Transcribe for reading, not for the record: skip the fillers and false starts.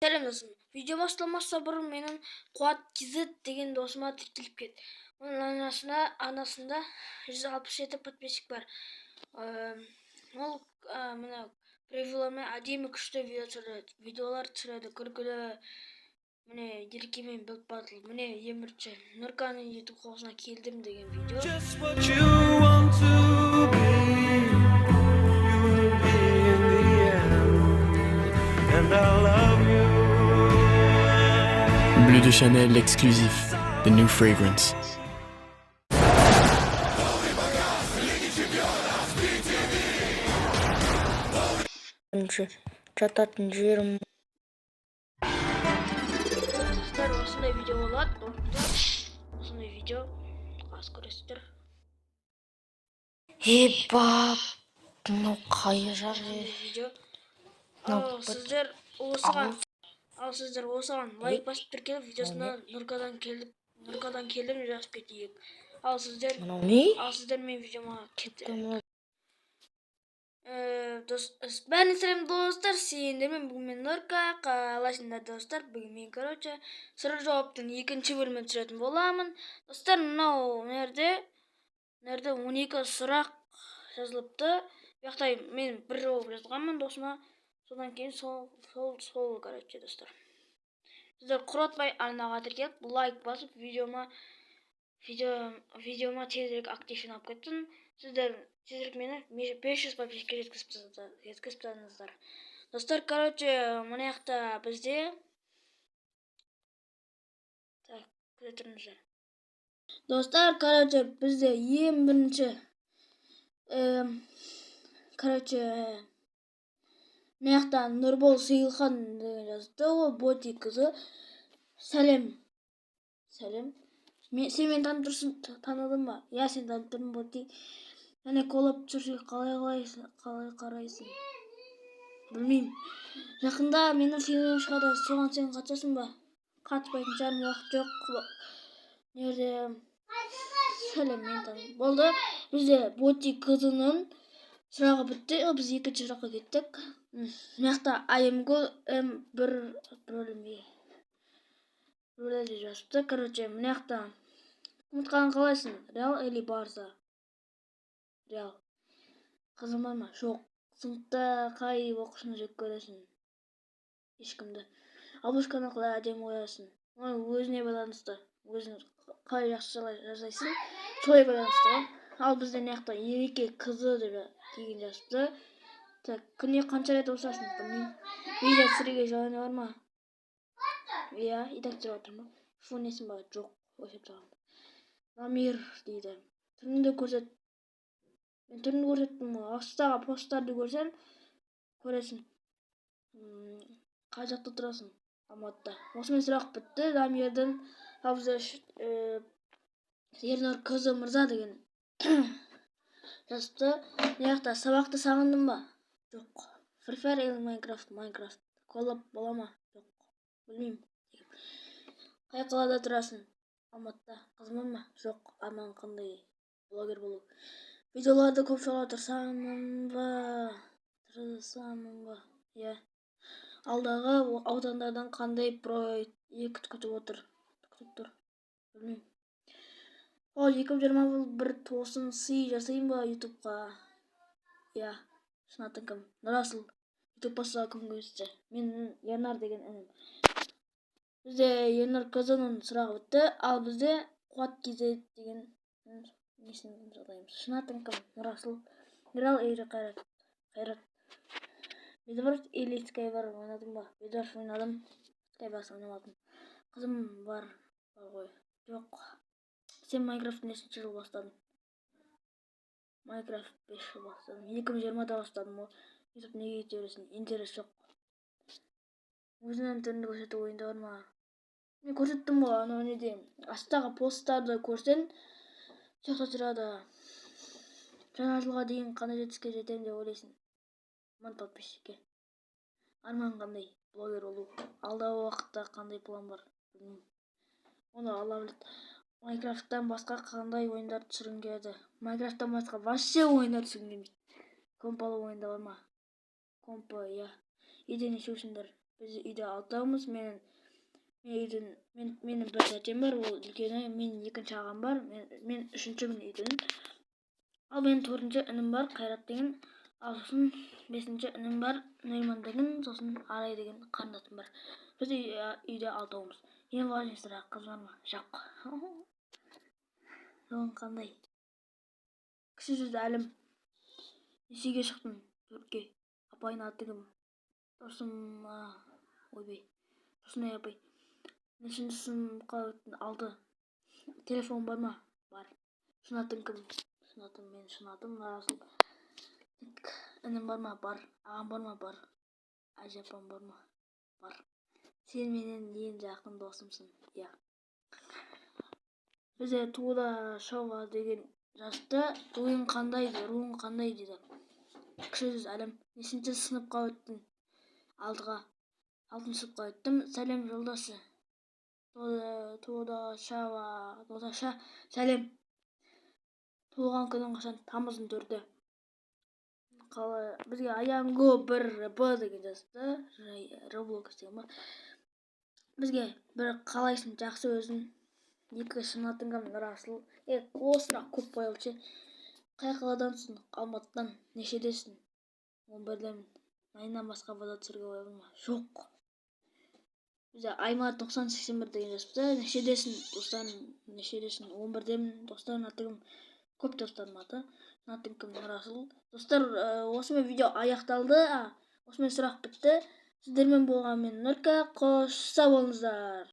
Сәлем, досым! Видео басталмастан бұрын менің Қуат KZ деген досыма тіркеліп кет. Оның арнасында 167 подписчик бар. Ол мына превьюлармен әдемі, күшті видео түсіреді, видеолар түсіреді, күлкілі. Міне, Еркемен Билд Батл, міне, ең бірінші Нұрканың YouTube қосына келдім деген видео. Just what you want to be, you will be in the end. And I love you. Bleu de Chanel, l'exclusif, the new fragrance. Бірінші жататын жерім. Достар, осындай видео болады. Онда осындай видео аз көресіздер. Ебап, мынау қай жақ е? Осындай видео. Мынау Ал сіздер осыған, ал сіздер осыған лайк басып, тіркеліп, видеосына «Нұркадан келдік, Нұркадан келдім» деп жазып кетейік. Ал сіздер Мынау не? Ал сіздер менің видеома кетті. Мынау Дос, бәріне сәлем, достар! Сендермен бүгін мен, Нұрка. Қалайсыңдар, достар? Бүгін мен, короче, сұрақ жауаптың екінші бөлімін түсіретін боламын. Достар, мынау мына жерде 12 сұрақ жазылыпты. Бұл жақта мен бір жауап жазғанмын досыма, содан кейін сол, короче, достар, сіздер құртпай арнаға тіркеліп, лайк басып, видеома тезірек актив жинап кетсін. Сіздер тезірек мені 500 подписчикке жеткізіп тастаңыздар, достар. Короче, мына жақта бізде, так, күте тұрыңыздар, достар. Короче, бізде ең бірінші, короче, мына жақта Нұрбол Сейілхан деген жазыпты. Ол Боти қызы. Сәлем, сәлем! Мен, сен мені танып тұрсың, таныдың ба? Иә, сені танып тұрмын, Боти. Және коллаб түсірсек, қалай қарайсың? Білмеймін. Жақында менің фильмім шығады, соған сен қатысасың ба? Қатыспайтын шығармын, уақыт жоқ. Мына жерде сәлем, мен таныдым. Болды, бізде Боти қызының сұрағы бітті. Біз екінші сұраққа кеттік. Мына жақта АМГ М бір бөлім біреулер деп жазыпты. Короче, мына жақта ұмытқанын қалайсың, Реал или Барса? Реал. Қызың бар ма? Жоқ. Сыныпта қай оқушыны жек көресің? Ешкімді. Обложканы қалай әдемі қоясың? Оны өзіне байланысты, өзің қалай жақсы жасайсың, солай байланысты ғой. Ал бізде мына жақта Ереке қызы деп деген жазыпты. Так, күніне қанша рет ұрысасың? Білмеймін. Видео түсіруге желание бар ма? Иә, и так түсіріп жатырмын. Фу, несің ба? Жоқ, өшіріп тастағанмын. Дамир дейді: түріңді көрсет. Мен түрімді көрсеттім ғой, астағы посттарды көрсең, көресің. Қай жақта тұрасың? Алматыда. Осымен сұрақ бітті Дамирдің. Ал бізде Ернұр Кз мырза деген жазыпты. Мына жақта сабақты сағындың ба? Жоқ. Free Fire или Майнкрафт? Майнкрафт. Коллаб бола ма? Жоқ, білмеймін. Қай қалада тұрасың? Алматыда. Қызың бар ма? Жоқ. Арман қандай? Блогер болу. Видеоларды көп шығаруға тырысамын ба? Тырысамын ба? Иә. Алдағы аудандардан қандай проект күтіп отыр, күтіп тұр? Білмеймін. Ол 2021 тосын сый жасайын ба Ютубқа? Иә. Шын атың кім? Нұрасыл. Ютуб бастауға кім көмектесті? Мен, Ернар деген інім. Бізде Ернар КЗ-ның сұрағы бітті. Ал бізде Қуат KZ деген несін жағдайымыз. Шын атың кім? Нұрасыл. Реал или Қайрат? Қайрат. Бедварс или Скайвар ойнадың ба? Бедварс ойнадым, Скайварс ойнамадым. Қызым бар, бар ғой? Жоқ. Сен Майнкрафт нешінші жыл бастадың? Майнкрафт 5 жыл бастадым, 2020-да бастадым ғой. Ютуб неге кете бересің? Интерес жоқ. Өзіңнің түріңді көрсету ойыңда бар ма? Мен көрсеттім ғой, анау неде, астағы посттарды көрсең, сол жақта тұрады. Жаңа жылға дейін қандай жетістікке жетемін деп ойлайсың? 1000 подписчикке. Арман қандай? Блогер болу. Алдағы уақытта қандай план бар? Білмеймін, оны Алла біледі. Майнкрафттан басқа қандай ойындар түсіргің келеді? Майнкрафттан басқа вообще ойындар түсіргім келмейді. Комп алу ойыңда бар ма? Компы, иә. Үйде нешеусіңдер? Біз үйде алтаумыз. Мен үйдің мен, менің бір тәтем бар, ол үлкені. Мен екінші ағам бар, мен үшіншімін үйдің. Ал менің төртінші інім бар, Қайрат деген. Ал сосын бесінші інім бар, Нұриман деген. Сосын Арай деген қарындасым бар. Біз үйде алтаумыз. Ең важный сұрақ: қыз бар ма? Жоқ. Жолың қандай? Кіші жүз, Әлім. Нешеге шықтың? Төртке. Апайың аты кім? Досым, ойбай, Тұрсынай апай. Нешінші сыныпқа өттің? Алты. Телефон бар ма? Бар. Шын атың кім? Шын атым, менің шын атым Нұрасыл. Інім бар ма? Бар. Ағам бар ма? Бар. Әже апам бар ма? Бар. Сен менің ең жақын досымсың. Иә. Бізде Тула Шова деген жазыпты: руың қандай, руың қандай дейді. Кіші жүз, Әлім. Нешінші сыныпқа өттің? Алтыға, алтыншы сыныпқа өттім. Сәлем, жолдасы Тодашава, Додаша, сәлем. Туылған күнің қашан? Тамыздың 4-і. Қалай? Бізге Аянго бір Б деген жазыпты. Роблокс деген ба? Бізге бір: қалайсың? Жақсы, өзің? Екі: шын атың кім? Нұрасыл. Е, осы сұрақ көп қойылды ше. Қай қаладансың? Алматыдан. Нешедесің? 11-демін. Майннан басқа бала түсіруге болады ма? Жоқ. Бізде Айма 9081 деген жазыпты: нешедесің, достарың? Нешедесің? 11-демін. Достарың аты кім? Көп достарым аты. Атың кім? Нұрасыл. Достар, осымен видео аяқталды. Осымен сұрақ бітті. Сіздермен болған мен, Нұрка. Қош сау болыңыздар.